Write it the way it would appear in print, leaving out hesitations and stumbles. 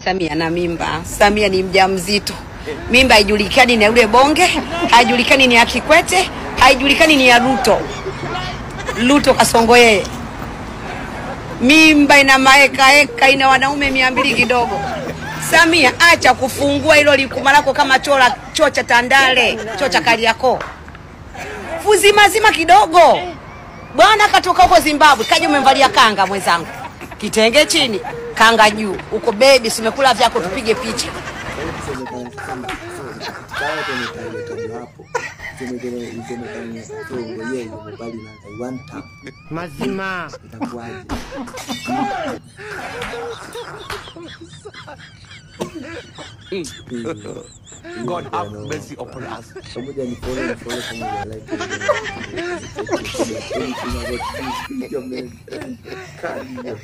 Samia na mimba. Samia ni mjamzito. Mimba haijulikani ni ya yule bonge, haijulikani ni ya Kikwete, haijulikani ni ya Ruto. Ruto kasongo yeye. Mimba ina maeka eka, ina wanaume 200 kidogo. Samia, acha kufungua hilo likuma lako kama chola choo cha Tandale, choo cha Kariakoo. Fuzima zima kidogo. Bwana katoka huko Zimbabwe, kaja umemvalia kanga mwenzangu. Kitenge chini, kanga juu. Uko baby, simekula vyako tupige picha. Yaani kusemekana sasa katika hapo isemekane Kasongo yeye yuko mbali na Taiwan tap Mazima. Itakuwaje? God have mercy upon us. Pamoja ni follow na follow pamoja like anything about this video, man. Kali.